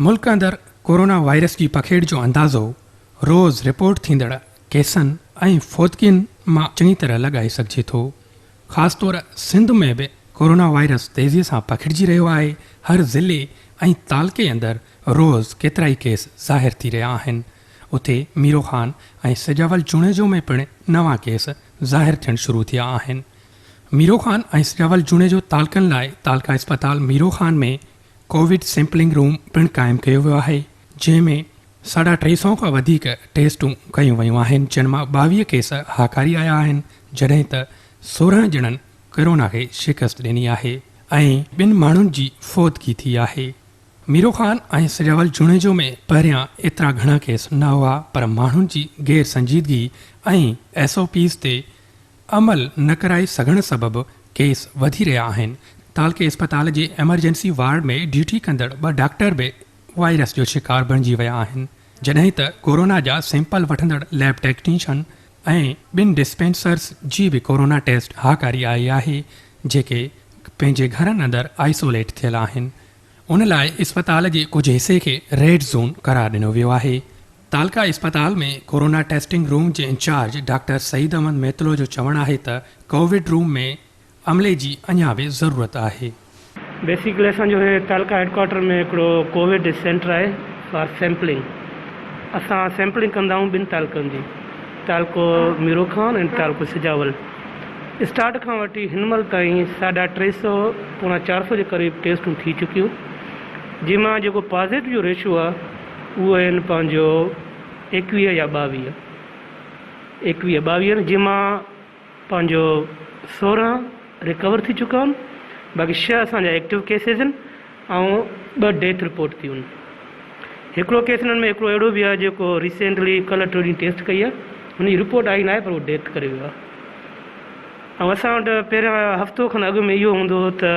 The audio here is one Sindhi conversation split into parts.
ملڪ اندر ڪورونا وائرس جي پکيڙ جو اندازو روز رپورٽ ٿيندڙ ڪيسن ۽ فوتگين مان چڱي طرح لڳائي سگهجي ٿو. خاص طور سنڌ ۾ به ڪورونا وائرس تيزي سان پکڙجي رهيو آهي، هر ضلعي ۽ تعلقي اندر روز ڪيترائي ڪيس ظاهر ٿي رهيا آهن. اتي ميرو خان ۽ سجاول جوڻيجو ۾ پڻ نوان ڪيس ظاهر ٿيڻ شروع ٿيا آهن. ميرو خان ۽ سجاول جوڻيجو تعلقن لاء تعلقه اسپتال ميرو خان ۾ ڪووڊ سيمپلنگ روم پڻ قائم ڪيو ويو آهي جنهن ۾ ساڍا 300 کان وڌيڪ ٽيسٽون ڪيون ويون آهن جن مان 22 ڪيس هاڪاري آيا آهن جڏهن ته 16 ڄڻن ڪورونا کي شڪست ڏني آهي ۽ ٻن ماڻهن جي فوتگي ٿي آهي. ميرو خان ۽ سجاول جوڻيجو ۾ پهريان ايترا گهڻا ڪيس نه هئا پر ماڻهن جي غير سنجيدگي ۽ ايس او پيز تي عمل نه ڪرائي سگهڻ سبب ڪيس وڌي رهيا آهن، تعلقي اسپتال جي ايمرجنسي وارڊ ۾ ڊيوٽي ڪندڙ ٻه ڊاڪٽر به وائرس جو شڪار بڻجي ويا آهن، جڏهن ته ڪورونا جا سيمپل وٺندڙ ليب ٽيڪنيشن ۽ ٻن ڊسپينسرز جي به ڪورونا ٽيسٽ هاڪاري آئي آهي، جيڪي پنهنجي گهرن اندر آئسوليٽ ٿيل آهن، ان لاء اسپتال جي ڪجهه حصي کي ريڊ زون قرار ڏنو ويو آهي. تعلقه اسپتال ۾ ڪورونا ٽيسٽنگ روم جي انچارج ڊاڪٽر سعيد احمد ميتلو جو چوڻ آهي ته ڪووڊ روم ۾ عملي جي اڃا به ضرورت آهي. بيسيڪلي اسان جو هي تعلقه هيڊ ڪوارٽر ۾ هڪڙو ڪووڊ سينٽر آهي فار سيمپلنگ اسان سيمپلنگ ڪندا آهيون ٻن تعلقن جي تعلقو ميرو خان ۽ تعلقو سجاول اسٽارٽ کان وٺي هن مهل تائين ساڍا 300 پوڻا 400 جي قريب ٽيسٽون ٿي چڪيون جنهن مان جيڪو پازيٽو جو ريشو آهي اهو آهن پنهنجو 21 يا 22، 21 22 آهن جنهن مان پنهنجو 16 ريڪور ٿي چڪا آهن باقي ڇهه اسان جا ايڪٽو ڪيسز آهن ۽ ٻه ڊيٿ رپورٽ ٿيون آهن. هڪڙو ڪيس انهن ۾ هڪڙو اهڙو به آهي جيڪو ريسينٽلي ڪلهه ٽيون ڏينهن ٽيسٽ ڪئي آهي هن جي رپورٽ آئي ناهي پر هو ڊيٿ ڪري ويو آهي. ۽ اسان وٽ پهريان هفتو کن اڳ ۾ اهو هوندو هو ته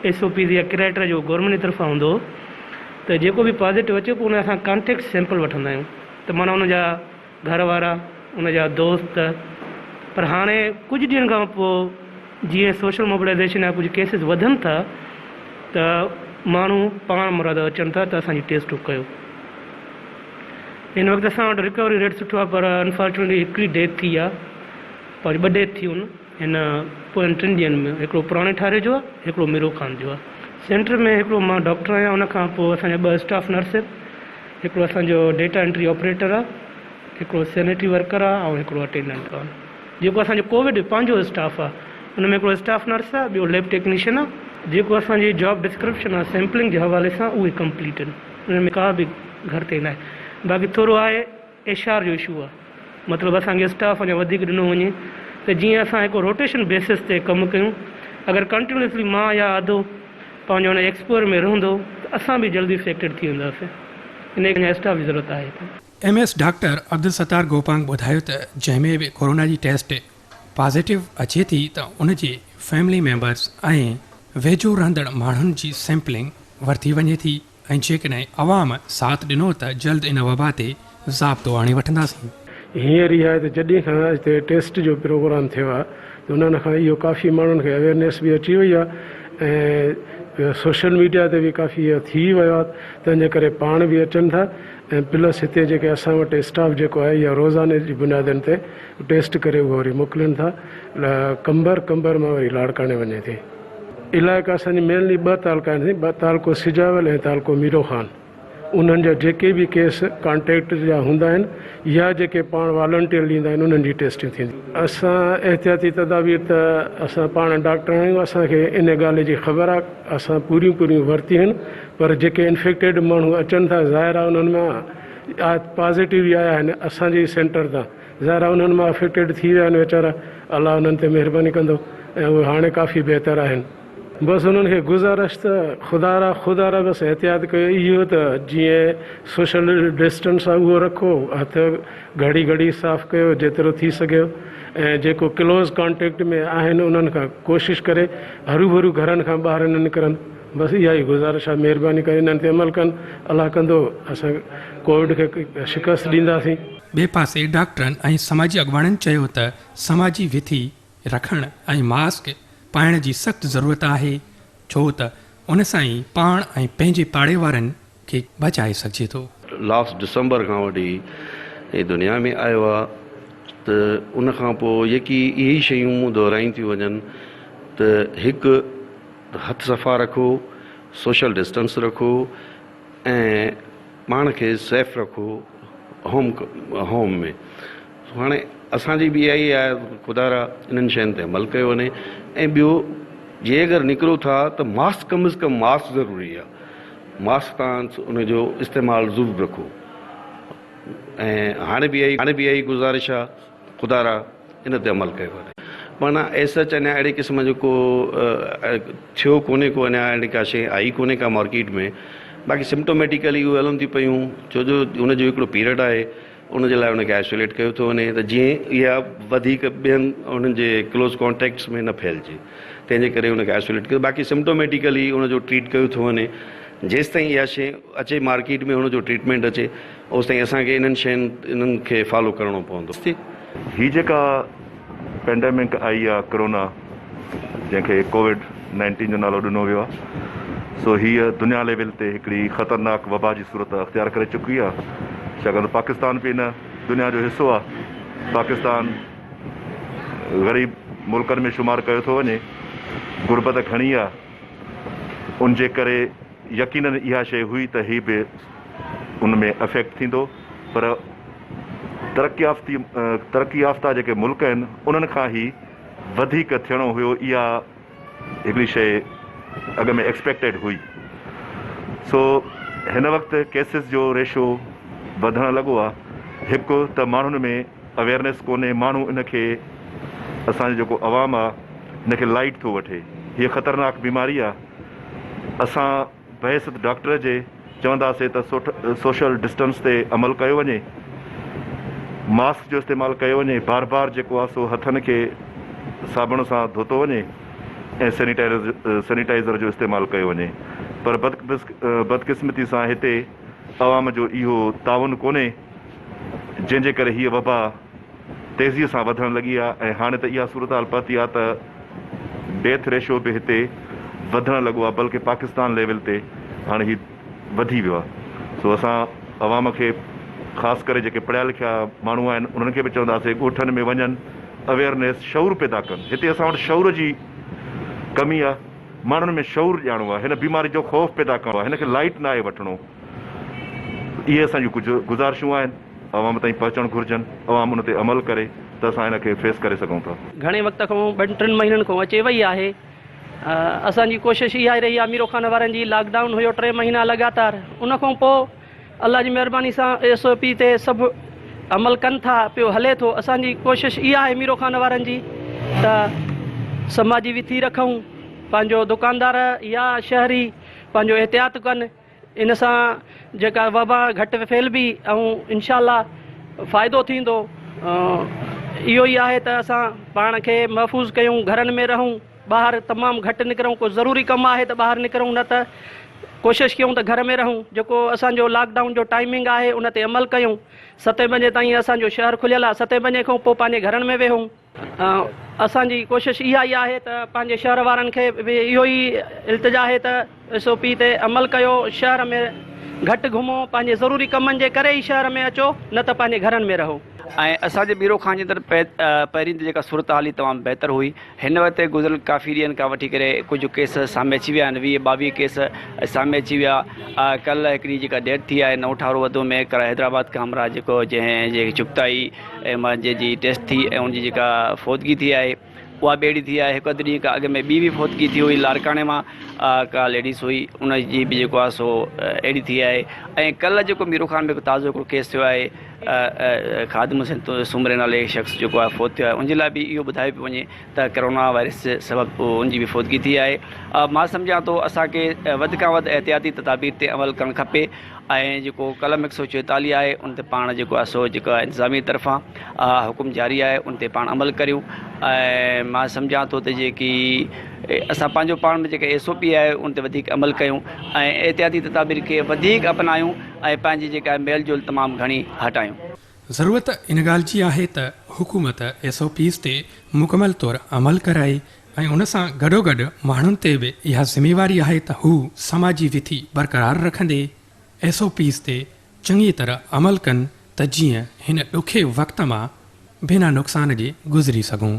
ايس او پيز يا ڪرائيٽريا جو گورنمينٽ جي طرفان هوندو هو ته جيڪو به پازيٽو اچي پوء ان اسان ڪانٽيڪٽ سيمپل وٺندا آهيون ته معنيٰ ان جا گهر وارا ان جا دوست پر هاڻي ڪجهه ڏينهن کان پوء جيئن سوشل موبلائيزيشن يا ڪجهه ڪيسز وڌن ٿا ته ماڻهو پاڻ مرادو اچن ٿا ته اسان جي ٽيسٽون ڪيو. هن وقت اسان وٽ رڪوري ريٽ سٺو آهي پر انفارچونيٽلي هڪڙي ڊيٿ ٿي آهي. پر ٻه ڊيٿ ٿيون هن پوين ٽن ڏينهن ۾ هڪڙو پراڻي ٺاري جو آهي هڪڙو ميرو خان جو آهي. سينٽر ۾ هڪڙو مان ڊاڪٽر آهيان ان کان پوء اسان جا ٻه اسٽاف نرس آهن هڪڙو اسان جو ڊيٽا انٽري آپريٽر آهي هڪڙو سينيٽري ورڪر آهي ۽ هڪڙو اٽينڊنٽ آهي جيڪو اسان جو ڪووڊ پنهنجو اسٽاف آهي ان ۾ هڪڙو اسٽاف نرس آهي ٻيو ليب ٽيڪنيشن آهي. جيڪو اسان جي جاب ڊسڪرپشن آهي سيمپلنگ جي حوالي سان اهي ڪمپليٽ آهن ان ۾ ڪا به گهٽتائي ناهي باقي ٿورو آهي ايڇ آر جو اشو آ مطلب اسان کي اسٽاف اڃا وڌيڪ ڏنو وڃي ته جيئن اسان هڪ روٽيشن بيسس تي ڪم ڪيون اگر ڪنٽينيوسلي مان يا ادو پنهنجو ان ايڪسپوئر ۾ رهندو ته اسان به جلدي افيڪٽيڊ ٿي وينداسين انهي ڪري اڃا اسٽاف جي ضرورت آهي. M S doctor Abdul Sattar Gopang ٻڌايو ته جنهن ۾ به ڪورونا جي ٽيسٽ پازيٽو اچي ٿي ته ان جي فيملي ميمبرز ۽ ويجهو رهندڙ ماڻهن جي سيمپلنگ ورتي وڃي ٿي. ۽ جيڪڏهن عوام ساٿ ڏنو ته جلد ان وبا تي ضابطو آڻي وٺنداسين. هينئر اها آهي ته جڏهن کان هتي ٽيسٽ جو پروگرام ٿيو آهي ته انهن کان اهو ڪافي ماڻهن کي اويئرنيس به اچي وئي آهي ۽ سوشل ميڊيا تي به ڪافي اهو ٿي ويو آهي تنهن جي ڪري پاڻ به اچن ٿا ۽ پلس هتي جيڪي اسان وٽ اسٽاف جيڪو آهي اها روزاني جي بنيادن تي ٽيسٽ ڪري اهو وري موڪلين ٿا قمبر قمبر مان وري لاڙڪاڻي وڃي ٿي. علائقا اسان جي مينلي ٻه تعلقا آهن سائين تعلقو سجاول ۽ تعلقو ميرو خان انهن جا جيڪي به ڪيس ڪانٽيڪٽ جا هوندا آهن يا جيڪي پاڻ والنٽيئر ڏيندا آهن انهن جي ٽيسٽنگ ٿيندي. اسان احتياطي تدابير ته اسان پاڻ ڊاڪٽر آهيون اسان کي ان ڳالهه جي خبر آهي اسان پوريون پوريون ورتيون آهن پر جيڪي انفيڪٽيڊ ماڻهو اچن ٿا ظاهر آهي انهن مان پازيٽو به آيا آهن اسان جي سينٽر تان ظاهر آهي انهن مان افيڪٽيڊ ٿي ويا آهن ويچارا الله انهن تي مهرباني ڪندو ۽ اهي هاڻي ڪافي بهتر آهن. بس انهن کي گذارش ته خدارا خدارا بس احتياط ڪيو اهو ته جيئن سوشل ڊسٽنس آهي اهو رکو هٿ گهڙي گهڙي صاف ڪيو جيترو ٿي سگهيو ۽ جيڪو ڪلوز ڪانٽيڪٽ ۾ آهن انهن کان ڪوشش ڪري هروڀرو گهرن کان ٻاهر نه نڪرن بس اها ئي گذارش آهي مهرباني ڪري انهن تي عمل ڪن الله ڪندو اسان ڪووڊ کي شڪست ڏينداسين. ٻئي پاسي ڊاڪٽرن ۽ سماجي اڳواڻن چيو ته سماجي وٿي رکڻ ۽ ماسڪ پائڻ جي سخت ضرورت آهي ڇو ته ان سان ئي پاڻ ۽ پنهنجي پاڙي وارن کي بچائي سگهجي ٿو. لاسٽ ڊسمبر کان وٺي هي دنيا ۾ آيو آ ته ان کان پوء جيڪي اهي ئي شيون دهرايون ٿيون وڃن ته هڪ ته هٿ صفا رکو، سوشل ڊسٽنس رکو ۽ پاڻ کي سيف رکو هوم هوم ۾ هاڻي اسان جي به اها ئي آهي خدا را انهن شين تي عمل ڪيو وڃي ۽ ٻيو جي اگر نڪرو ٿا ته ماسڪ ڪم از ڪم ماسڪ ضروري آهي ماسڪ تان ان جو استعمال ضرور رکو ۽ هاڻي به هاڻي به اها ئي گذارش آهي خدا را ان تي عمل ڪيو وڃي. معنيٰ ايز سچ اڃا اهڙي قسم جو ڪو ٿيو ڪونهي ڪو اڃا اهڙي ڪا شيء آئي ڪونهي ڪا مارڪيٽ ۾ باقي سمپٽوميٽيڪلي اهي هلن ٿيون پيون ڇو جو ان جو هڪڙو پيريڊ آهي ان جي لاء ان کي آئسوليٽ ڪيو ٿو وڃي ته جيئن اها وڌيڪ ٻين انهن جي ڪلوز ڪانٽيڪٽس ۾ نه ڦهلجي تنهن جي ڪري ان کي آئسوليٽ ڪيو باقي سمپٽوميٽيڪلي ان جو ٽريٽ ڪيو ٿو وڃي جيستائين اها شيء اچي مارڪيٽ ۾ ان جو ٽريٽمينٽ اچي اوستائين اسان کي انهن شين انهن کي فالو ڪرڻو پوندو. هي جيڪا پينڊيمڪ آئي آ ڪرونا جنهن کي ڪووڊ نائنٽين جو نالو ڏنو ويو آ سو هيء دنيا ليول تي هڪڙي خطرناڪ وبا جي صورت اختيار ڪري چڪي آ ڇاڪاڻ ته پاڪستان به ان دنيا جو حصو آ پاڪستان غريب ملڪن ۾ شمار ڪيو ٿو وڃي غربت گهڻي آ ان جي ڪري يقينن اها شيء هئي ته هي به ان ۾ افيڪٽ ٿيندو پر ترقي ترقي يافته جيڪي ملڪ آهن انهن کان هي وڌيڪ ٿيڻو هيو اها هڪڙي شيء اڳ ۾ ايڪسپيڪٽيڊ هئي سو هن وقت ڪيسز جو ريشو وڌڻ لڳو آهي هڪ ته ماڻهن ۾ اويئرنيس ڪونهي ماڻهو ان کي اسان جو جيڪو عوام آهي هن کي لائيٽ ٿو وٺي هيء خطرناڪ بيماري آهي اسان بحيثيت ڊاڪٽر جي چونداسين ته سوشل ڊسٽنس تي عمل ڪيو وڃي، ماسڪ جو استعمال ڪيو وڃي، بار بار جيڪو آهي سو هٿن کي صابڻ سان ڌوتو وڃي ۽ سينيٽائيزر جو استعمال ڪيو وڃي پر بدقسمتي سان هتي عوام جو اهو تعاون ڪونهي جنهن جي ڪري هيء وبا تيزيء سان وڌڻ لڳي آهي ۽ هاڻي ته اها صورتحال پهتي آهي ته ڊيٿ ريشو به هتي وڌڻ لڳو آهي بلڪه پاڪستان ليول تي هاڻي هي وڌي ويو آهي سو اسان عوام کي خاص ڪري جيڪي پڙهيا لکيا ماڻهو آهن انهن کي به چونداسين ڳوٺن ۾ وڃن اويئرنيس شعور پيدا ڪن هتي اسان وٽ شعور جي ڪمي آهي ماڻهن ۾ شعور ڏيڻو آهي هن بيماري جو خوف پيدا ڪرڻو آهي هن کي لائيٽ ناهي وٺڻو اهي اسان جون ڪجهه گذارشون آهن عوام تائين پهچڻ گهرجن عوام ان تي عمل ڪري ته اسان ان کي فيس ڪري سگهون ٿا. گهڻي وقت کان ٻن ٽن مهينن کان اچي وئي آهي اسان جي ڪوشش اها ئي رهي آهي ميرو خان وارن جي لاڪ ڊائون هيو ٽي مهينا لڳاتار ان کان پوء الله جي مهرباني سان ايس او پي تي سڀ عمل ڪن ٿا پيو هلي ٿو اسان جي ڪوشش اها آهي ميرو خان وارن جي ته سماجي وٿي رکون پنهنجو دڪاندار يا شهري پنهنجو احتياط ڪن ان سان جيڪا وبا گهٽ ڦهلبي ۽ انشاء الله فائدو ٿيندو اهو ئي آهي ته اسان پاڻ کي محفوظ ڪيون گهرن ۾ رهون ٻاهر تمام گهٽ نڪرون ڪو ضروري ڪم آهي ته ٻاهر نڪرون نه ته ڪوشش ڪيون ته گهر ۾ رهون جيڪو اسان جو لاڪ ڊائون جو ٽائمنگ آهي ان تي عمل ڪيون ستين بجي تائين اسان جو شهر کليل آهي ستين بجي کان پوء پنهنجي گهرن ۾ ويهون. اسان جي ڪوشش اها ئي آهي ته پنهنجي شهر وارن کي به اهو ئي التجا آهي ته ايس او پي تي عمل ڪيو، شهر ۾ گهٽ گهمو، پنهنجي ضروري ڪمن جي ڪري ئي شهر ۾ اچو نه ته پنهنجي گهرن ۾ رهو. ۽ اسان جي ميرو خان جي اندر پهرين ته جيڪا صورتحال هئي تمام بهتر هئي هن وقت گذريل ڪافي ڏينهن کان وٺي ڪري ڪجهه ڪيس سامهون اچي ويا آهن 20 22 ڪيس سامهون اچي ويا ڪلهه هڪڙي جيڪا ڊيٿ ٿي آهي نوٺارو وڌو ۾ حيدرآباد کان همراهه جيڪو جنهن جي چڪتائي ۽ مان جنهن جي ٽيسٽ ٿي ۽ ان جي جيڪا فوتگي ٿي آهي اها به اهڙي ٿي آهي هڪ اڌ ڏينهن کان اڳ ۾ ٻي به فوتگي ٿي هئي لاڙڪاڻي مان ڪا ليڊيز هئي ان جي به جيڪو آهي سو اهڙي ٿي آهي ۽ ڪلهه جيڪو ميرو خان ۾ هڪ تازو هڪڙو ڪيس ٿيو آهي خادم حسين سومري نالي شخص جيڪو آهي فوت ٿيو آهي ان جي لاء به اهو ٻڌايو پيو وڃي ته ڪرونا وائرس سبب ان جي به فوتگي ٿي آهي مان سمجهان ٿو اسان کي وڌ کان وڌ احتياطي تدابير تي عمل ڪرڻ کپي ۽ جيڪو قلم 144 آهي ان تي پاڻ جيڪو آهي سو جيڪو انتظامي طرفان حڪم جاري آهي ان تي پاڻ عمل ڪريون ۽ مان سمجهان ٿو ته جيڪي اسان پنهنجو پاڻ ۾ جيڪا ايس او پي آهي ان تي وڌيڪ عمل ڪيون ۽ احتياطي تدابير کي وڌيڪ اپنايون ۽ پنهنجي جيڪا ميل جول تمام گهڻي هٽايون. ضرورت ان ڳالهه جي آهي ته حڪومت ايس او پيز تي مڪمل طور عمل ڪرائي ۽ ان سان گڏوگڏ ماڻهن تي به اها ذميواري آهي ته هو سماجي وٿي برقرار رکندي ايس او پيز تي چڱي طرح عمل ڪن ته جيئن هن ڏکي وقت مان بنا نقصان جي گذري سگهون.